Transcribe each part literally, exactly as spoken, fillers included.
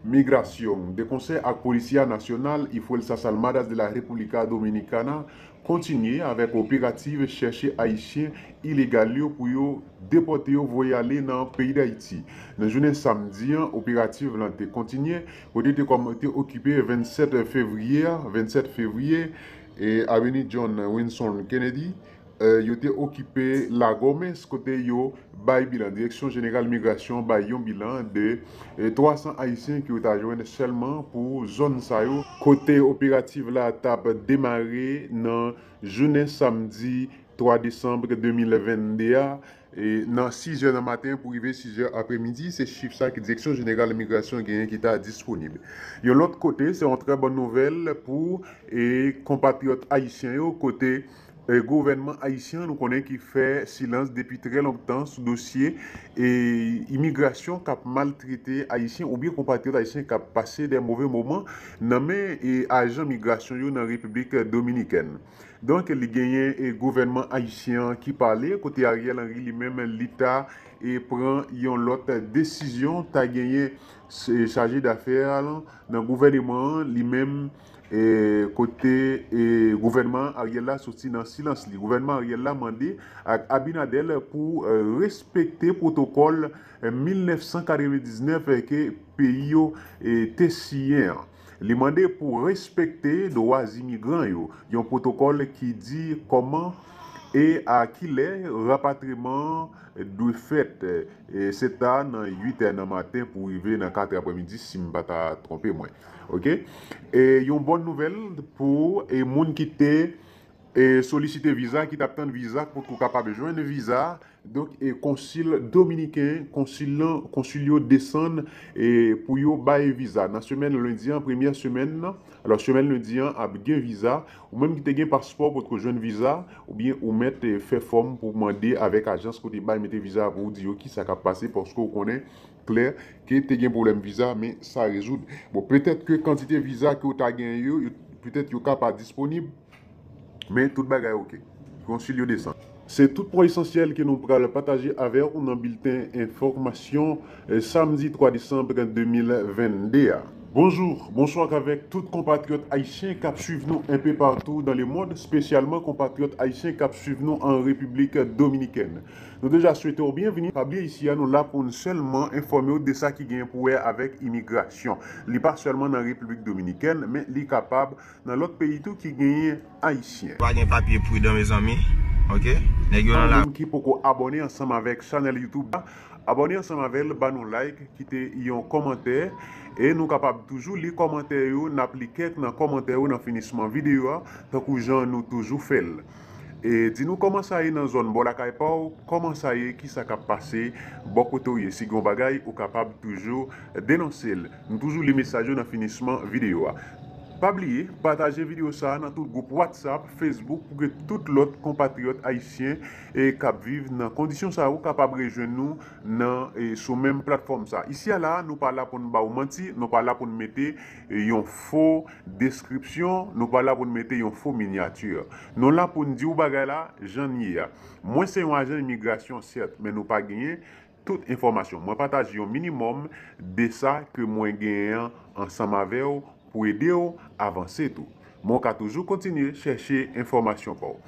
Migrasyon, de konsè ak Polisya Nasyonal y Fuerzas Armadas de la República Dominicana, kontinye avèk operativ chèche Ayisyen ilegal yo pou yo depòte yo voye ale nan peyi Dayiti. Nan jounen samdi an, operativ lan te kontinye, kote te kòm te okipe vennsèt fevriye a, vennsèt fevriye, e Aveni John Winston Kennedy, e, yo te okipe La Gómez, kote yo bay bilan. Direksyon Jeneral Migrasyon bay yon bilan de, e, twa san Ayisyen ke yo ta jwenn sèlman pou zòn sa yo, kote operativ la t ap demare nan jounen samdi twa desanm de mil vennde a, e, nan sizè nan maten pou rive sizè apremidi. Se chif sa ki Direksyon Jeneral Migrasyon genyen ki ta disponib. Yon lòt kote, se yon trè bòn nouvèl pou, e, konpatriyòt ayisyen yo, kote, e, gouvènman ayisyen, nou konnen, ki fè silans depi trè lontan sou dosye, e, imigrasyon k ap maltrete Ayisyen oubyen konpatriyòt ayisyen k ap pase de move moman nan men, e, ajan migrasyon yo nan Repiblik Dominikèn. Donk, li genyen, e, gouvènman ayisyen an ki pale, kote Ariel Henry li menm li ta, e, pran yon lòt desizyon, ta genyen, e, chaje dafè a lan nan gouvèneman an, li menm, e, kote, e, gouvènman Ariel la soti nan silans li. Gouvènman Ariel la mande ak Abinader pou, e, respekte pwotokòl, e, mil nèf san katrevendiznèf ke peyi yo, e, te siyen an. Li mande pou respekte dwa imigran yo, yon pwotokòl ki di kòman e a ki lè rapatriman an dwe fèt. E se ta nan uit è nan maten pou rive nan kat è apremidi, si m pa ta twonpe mwen. Oke? E yon bòn nouvèl pou, e, moun ki te, e, solisite viza, ki t ap tann viza, pou, pou kapab jwenn viza. Donk, e, konsil dominiken, konsil lan, konsil yo desann, e, pou yo bay viza. Nan semèn lendi an, premyè semèn nan, alò, semèn lendi an ap gen viza. Ou menm ki te gen paspò, potko jwenn viza, oubyen ou mèt, e, fè fòm pou mande avèk ajans kote bay mete viza pou w di yo ki sa k ap pase, paske w konnen klè ke te gen pwoblèm viza, men sa rezoud. Bon, petèt ke kantite viza ke w ta gen yo, yo, petèt yo ka pa disponib, men tout bagay oke. Konsil yo desann. Se tout pwen esansyèl ke nou pral pataje avèk ou nan bilten enfòmasyon, e, samdi twa desanm de mil vennde a. Bonjou, bonswa avèk tout konpatriyòt ayisyen k ap swiv nou enpe patou dan lemonn, espesyalman konpatriyòt ayisyen k ap swiv nou an Repiblik Dominikèn. Nou deja swete w byenvini. Pa bliye isi a, nou la pou n sèlman enfòme w de sa ki genyen pou wè avèk imigrasyon. Li pa sèlman nan Repiblik Dominikèn, men li kapab nan lòt peyi tou ki genyen ayisyen. Pa gen papye, pridan, mezanmi. Oke? Nèg yo nan la. Moun ki poko abòne ansanm avèk chanèl YouTube la, abòne ansanm avè l, ba nou like, kite yon kòmantè. E nou kapab toujou li kòmantè yo, n ap li kèk nan kòmantè yo nan finisman videyo a, tankou jan nou toujou fè l. E di nou kòman sa ye nan zòn bò lakay pa w, kòman sa ye, ki sa k ap pase bò kote w ye. Si gen yon bagay, ou kapab toujou denonse l. Nou toujou li mesaj yo nan finisman videyo a. Pa bliye, pataje videyo sa a nan tout gwoup WhatsApp, Facebook, pou ke tout lòt konpatriyòt ayisyen, e, k ap viv nan kondisyon sa yo kapab rejwenn nou nan, e, sou menm platfòm sa. Isi a la, nou pa la pou n ba w manti, nou pa la pou n mete, e, yon fo deskripsyon, nou pa la pou n mete yon fo minyati. Nou la pou n di w bagay la jan l ye a. Mwen se yon ajan imigrasyon, sèt, men nou pa genyen tout enfòmasyon. Mwen pataje yon minimòm de sa ke mwen genyen an ansanm avè w pou ede w avanse tou. Men w ka toujou kontinye chèche enfòmasyon pa w.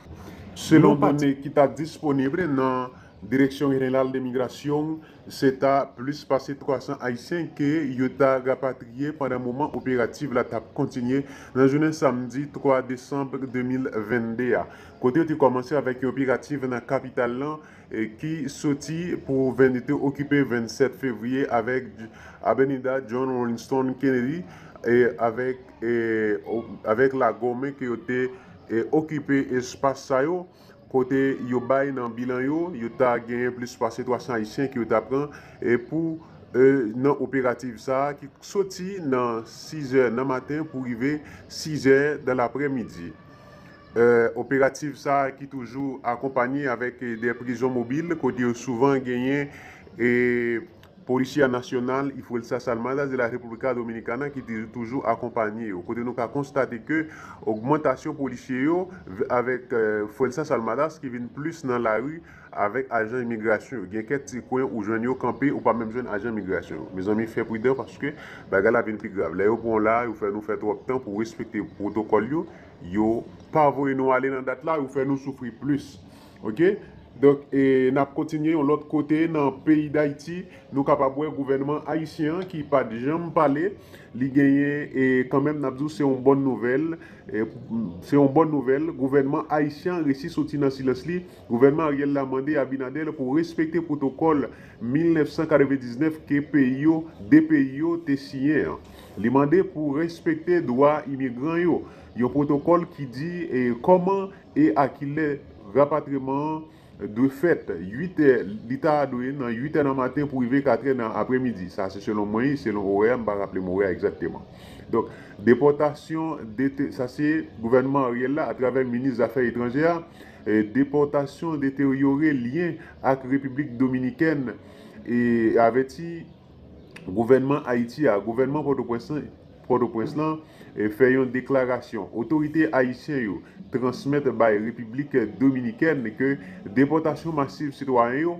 Selon done ki ta disponib nan Direksyon Jeneral de Migrasyon, se ta plis pase twa san Ayisyen ke yo ta rapatriye pandan moman operatif la t ap kontinye nan jounen samdi twa desanm de mil vennde a, kote yo te kòmanse avèk yon operatif nan kapital lan, e, ki soti pou venn, te okipe vennsèt fevriye avèk J-, Avenida John Winston Kennedy, e, avèk, e, o-, avèk Lagome ke yo te, e, okipe espas sa yo, kote yo bay nan bilan yo, yo ta genyen plis pase twa san Ayisyen ke yo ta pran, e, pou, e, nan operatif sa a ki soti nan sizè nan maten pou rive sizè dan laprèmidi. E, operatif sa a ki toujou akonpanye avèk, e, de prizon mobil, kote yo souvan genyen, e, Policía Nacional y Fuerzas Armadas de la República Dominicana ki te toujou akonpanye yo. Kote nou ka konstate ke ogmantasyon polisye yo avèk Fuerzas Armadas ki vin plis nan lari avèk ajan imigrasyon yo. Gen kèk ti kwen ou jwenn yo kanpe, ou pa menm jwenn ajan imigrasyon yo. Mezanmi, fè pridan paske bagay la vin pi grav. Lè yo pran w la, yo fè nou fè twòp tan pou respekte pwotokòl yo. Yo pa voye nou ale nan dat la, yo fè nou soufri plis. Oke? Donk, e, n ap kontinye yon lòt kote nan peyi Dayiti. Nou kapab wè gouvènman ayisyen an ki pa t janm pale, li genyen, e, kanmenm, n ap di w se yon bòn nouvèl. E, se yon bòn nouvèl. Gouvènman ayisyen an resi soti nan silans li. Gouvènman Ariel la mande Abinader pou respekte pwotokòl mil nèf san katrevendiznèf ke peyi yo, de peyi yo te siyen an. Li mande pou respekte dwa imigran yo. Yon pwotokòl ki di, e, kòman e a kilè rapatriman an dwe fèt. Uit è, li ta dwe nan uit è nan maten pou rive kat è nan apremidi. Sa se selon mwen, selon orè a, m pa raple m orè a egzakteman. Donk, depòtasyon, dete-, sa se gouvènman Ariel la, atravè minis zafè etranjè a, e, depòtasyon deteryore lyen ak Repiblik Dominikèn, e, avèti gouvènman Ayiti a, gouvènman Pòtoprens lan, Pòtoprens lan, e, fè yon deklarasyon. Otorite ayisyen yo transmèt bay Repiblik Dominikèn ke depòtasyon masiv sitwayen yo,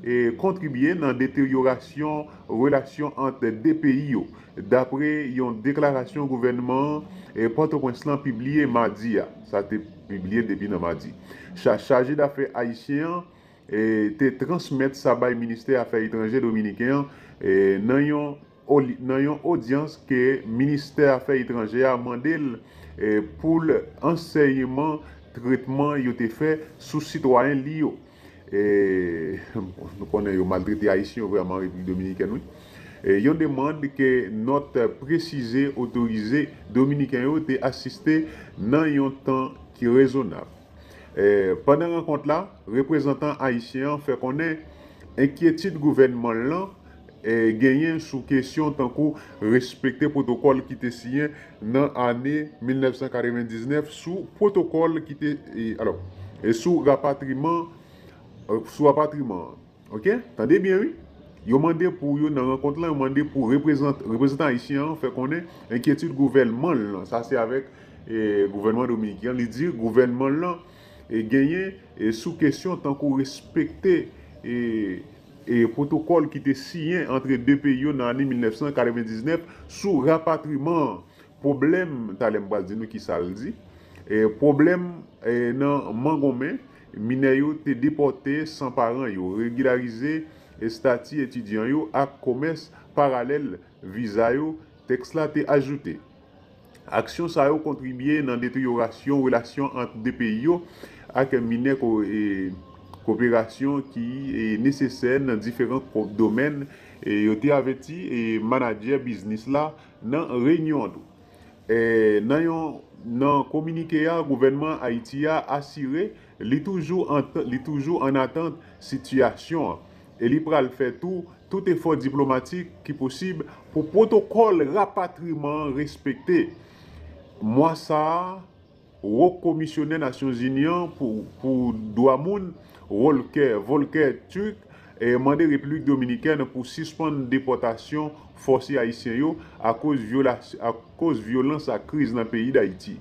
e, kontribye nan deteryorasyon relasyon ant de peyi yo, dapre yon deklarasyon gouvènman, e, Pòtoprens lan pibliye madi a. Sa te pibliye depi nan madi. Cha-, chaje dafè ayisyen an, e, te transmèt sa bay Ministè Afè Etranjè dominiken an, e, nan yon oli-, nan yon odyans ke Ministè Afè Etranjè a mande l, e, pou l ansèyman tretman yo te fè sou sitwayen li yo. E, nou konnen yo maltrete Ayisyen yo vrèman Repiblik Dominikèn, wi. E, yon demann ke nòt presize otorize Dominiken yo te asiste nan yon tan ki rezonab. E, pandan rankont la, reprezantan ayisyen an fè konnen enkyetid gouvènman l lan, e, genyen sou kesyon tankou respekte pwotokòl ki te siyen nan ane mil nèf san katrevendiznèf sou pwotokòl ki te, e, alò, e sou rapatriman, e, sou rapatriman an. Oke? Tande byen, wi. Yo mande pou yo, nan rankont lan, yo mande pou reprezant-, reprezantan ayisyen an fè konnen enkyetid gouvènman l lan. Sa se avèk, e, gouvènman dominiken an. Li di gouvènman l lan, e, genyen, e, sou kesyon tankou respekte, e, e, pwotokòl ki te siyen antre de peyi yo nan ane mil nèf san katrevendiznèf sou rapatriman an. Pwoblèm, talè m pral di nou kisa l di. E, pwoblèm, e, nan mangonmen, minè yo te depòte san paran yo, regilarize estati etidyan yo ak komès paralèl viza yo, tèks la te ajoute. Aksyon sa yo kontribye nan deteryorasyon relasyon ant de peyi yo ak minè ko-, e, koperasyon ki, e, nesesè nan diferan ko-, domèn, e, yo te avèti, e, manadjè biznis la nan reyinyon an tou. E, nan yon, nan kominike a, gouvènman Ayiti a asire li toujou an, li toujou an atant sitiyasyon an e li pral fè tou, tout efò diplomatik ki posib pou pwotokòl rapatriman an respekte. Mwa sa a, Wo Komisyonè Nasyonzini an pou, pou Dwa Moun, Volker, Volker Turk, e, mande Repiblik Dominikèn pou sispann depòtasyon fòse ayisyen yo akoz vyola-, akoz vyolans ak kriz nan peyi Dayiti.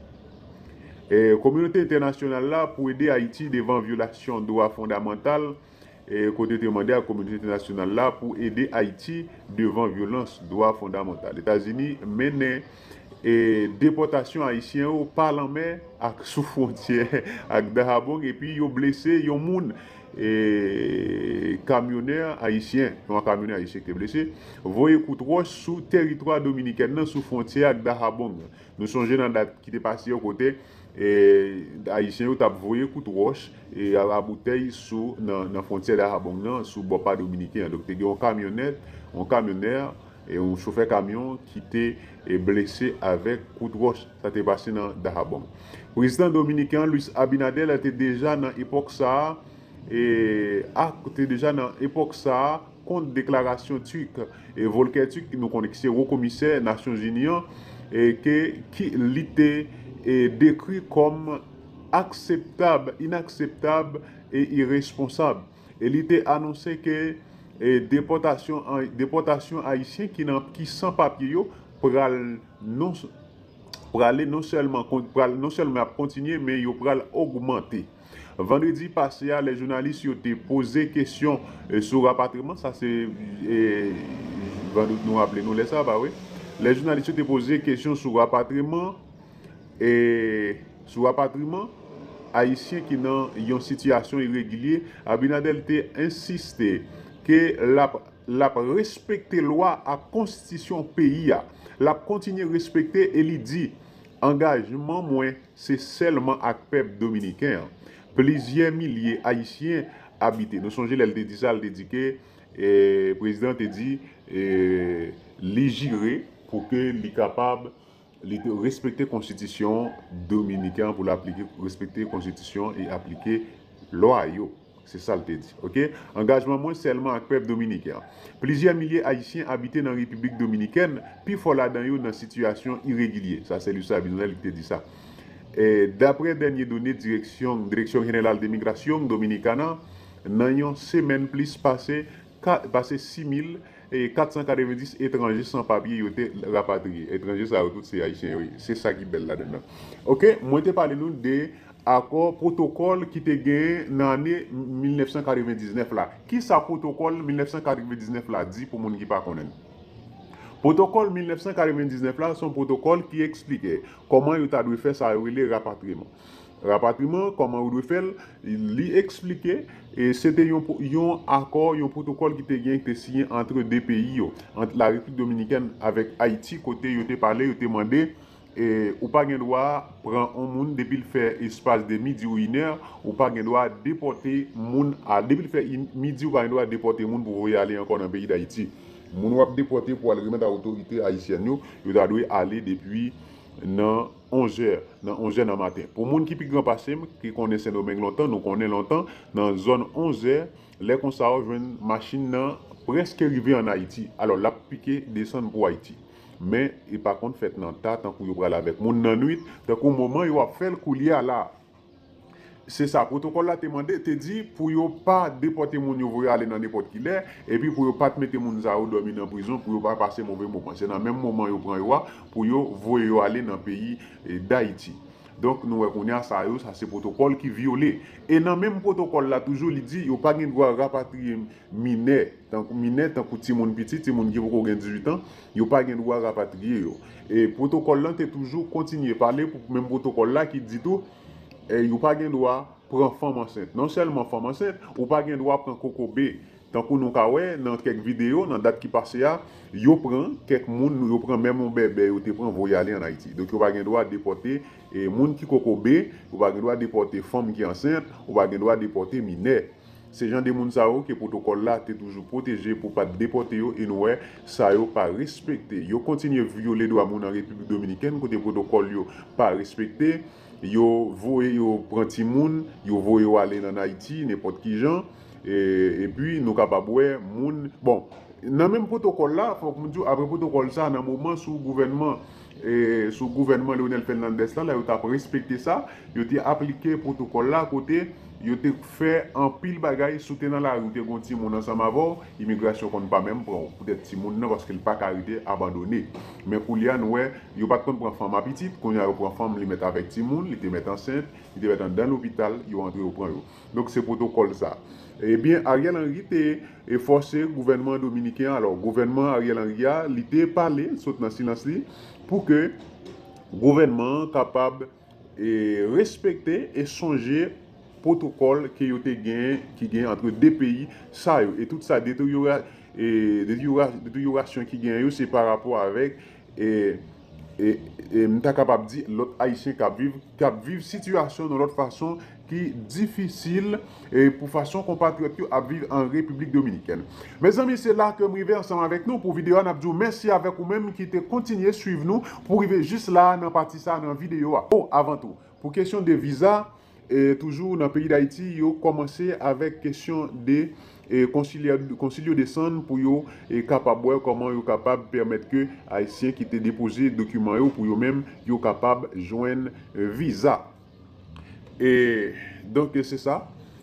E, kominote entènasyonal la pou ede Ayiti devan vyolasyon dwa fondamantal, e, kote yo te mande ak kominote entènasyonal la pou ede Ayiti devan vyolans dwa fondamantal. Etazini mennen, e, depòtasyon ayisyen yo pa lanmè ak sou fwontyè ak Dahabong, epi yo blese yon moun, e, kamyonè ayisyen, yon kamyonè ayisyen ki te blese, voye kout wòch sou teritwa dominikèn nan sou fwontyè ak Dahabong. Nou sonje nan dat ki te pase yo kote, e, ayisyen yo t ap voye kout wòch, e, a, a boutèy sou, nan, nan fwontyè Dahabong nan, sou bò pa dominiken an. Donk, te gen yon kamyonèt, yon kamyonè, e, yon chofè kamyon ki te, e, blese avèk kout wòch. Sa te pase nan Dahabong. Prezidan dominiken an, Luis Abinader, te deja nan epòk sa a, e, ak, te deja nan epòk sa a, kont deklarasyon Turk, e, Volker Turk, nou konnen ki se wo komisè Nasyonzini an, e, ke, ki li te, e, dekri kòm akseptab, inakseptab e iresponsab. E li te anonse ke, E depòtasyon an- depòtasyon ayisyen ki nan ki san papye yo pral non prale non sèlman pral non sèlman ap kontinye, men yo pral ogmante. Vandredi pase a, lè jounalis yo te poze kesyon sou rapatriman, sa se vandredi, nou raple nou lè sa ba wi. Lè jounalis yo te poze kesyon sou rapatriman e sou rapatriman ayisyen ki nan yon sitiyasyon iregilye, Abinader te ensiste ke l ap l ap respekte lwa ak konstitisyon peyi a. L ap kontinye respekte e li di, angajman mwen se sèlman ak pèp dominiken an. Plizyè milye ayisyen abite. Nou sonje lè l te di sa, l te di ke e, prezidan te di e, li jire pou ke li kapab li te respekte konstitisyon dominiken an, pou l aplike respekte konstitisyon e aplike lwa yo. Se sa l te di. Ok? Angajman mwen sèlman ak pèp dominiken an. Plizyè milye ayisyen abite nan Repiblik Dominikèn, pifò ladan yo nan sitiyasyon iregilye. Sa se Luis Abinader ki te di sa. E, daprè dènye done direksyon direksyon jeneral de migrasyon Dominikana, nan yon semèn plis pase pase sis mil katsan katrevenndis etranje san papye yo te rapatriye. Etranje sa yo tout se ayisyen yo ye. Se sa ki bèl ladan nan. Ok, mwen te pale nou de akò pwotokòl ki te genyen nan ane mil nèf san katrevendiznèf la. Kisa pwotokòl mil nèf san katrevendiznèf la di pou moun ki pa konnen l? Pwotokòl mil nèf san katrevendiznèf la se yon pwotokòl ki eksplike kòman yo ta dwe fè sa yo rele rapatriman. Rapatriman, kòman yo dwe fè l, li eksplike e se te yon yon akò, yon pwotokòl ki te gen ki te siyen antre de peyi yo, ant la Repiblik Dominikèn avèk Ayiti, kote yo te pale, yo te mande e ou pa gen dwa pran yon moun depi l fè espas de midi ou inè, ou pa gen dwa depòte moun a depi l fè midi ou pa gen dwa depòte moun pou voye ale ankò nan peyi Dayiti. Moun w ap depòte pou al remèt a otorite ayisyèn yo, yo ta dwe ale depi nan onzè nan onzè nan maten. Pou moun ki pi gran pase m, ki konnen Sendomeng lontan, nou konnen lontan, nan zòn onzè, lè konsa w jwenn machin nan prèske rive ann Ayiti. Alò l ap pike desann pou Ayiti. Men e pa konn fèt nan ta tankou yo pral avèk moun nan nwit, tankou moman yo ap fè l koulye a la. Se sa pwotokòl la te mande, te di pou yo pa depòte moun yo voye ale nan nenpòt ki lè, epi pou yo pa t mete moun sa yo dòmi nan prizon, pou yo pa pase move moman. Se nan menm moman yo pran yo a pou yo voye yo ale nan peyi Dayiti. Donk nou wè kounye a sa yo, sa se pwotokòl ki vyole. E nan menm pwotokòl la toujou li di yo pa gen dwa rapatriye minè, tankou minè, tankou timoun piti, timoun ki poko gen dizuit an, yo pa gen dwa rapatriye yo. E pwotokòl lan te toujou kontinye pale pou menm pwotokòl la ki di tou, e, yo pa gen dwa pran fanm ansent. Non sèlman fanm ansent, ou pa gen dwa pran kokobe. Tankou nou ka wè nan kèk videyo, nan dat ki pase a, yo pran kèk moun, yo pran menm yon bèbè, yo te pran voye ale ann Ayiti. Donk yo pa gen dwa depòte e, moun ki kokobe, yo pa gen dwa depòte fanm ki ansent, ou pa gen dwa depòte minè. Se jan de moun sa yo ke pwotokòl la te toujou pwoteje pou pa t depòte yo e nou wè sa yo pa respekte. Yo kontinye vyole dwa moun an Repiblik Dominikèn kote pwotokòl yo pa respekte. Yo voye yo pran timoun, yo voye yo ale nan Ayiti nenpòt ki jan. E, epi nou kapab wè moun, bon, nan menm pwotokòl la, fòk m di w, apre pwotokòl sa, nan moman sou gouvènman e, sou gouvènman Leonel Fernandez la, lè yo t ap respekte sa, yo te aplike pwotokòl la kote yo te fè anpil bagay. Si w te nan lari, w te gen yon timoun ansanm avè w, imigrasyon konn pa menm pran w poutèt timoun nan, paske l pa ka rete abandone. Men koulye a, nou wè, yo pa t konn pran fanm a pitit, kounye a yo pran fanm, li mèt avèk timoun, li te mèt ansent, li te mèt anndan lopital, yo antre yo pran yo. Donk se pwotokòl sa. Ebyen, Ariel Henry te e fòse gouvènman dominiken an, alò, gouvènman Ariel Henry a, li te pale, sot nan silans li, pou ke gouvènman an kapab e respekte e sonje pwotokòl ke yo te gen, ki gen ant de peyi sa yo. E tout sa deteryora, e deteryora, deteryorasyon ki gen yo, se pa rapò avèk e, e, e m ta kapab di lòt Ayisyen k ap viv, k ap viv sitiyasyon nan lòt fason ki difisil e pou fason konpatriyòt yo ap viv an Repiblik Dominikèn. Mezanmi, se la ke m rive ansanm avèk nou pou videyo a. N ap di w mèsi avèk ou menm ki te kontinye swiv nou pou rive jis la nan pati sa nan videyo a. O, avan tou, pou kesyon de viza, e toujou nan peyi Dayiti, yo kòmanse avèk kesyon de e konsilya- konsilyo desann pou yo e kapab wè kòman yo kapab pèmèt ke Ayisyen ki te depoze dokiman yo pou yo menm, yo kapab jwenn viza. E donk se sa.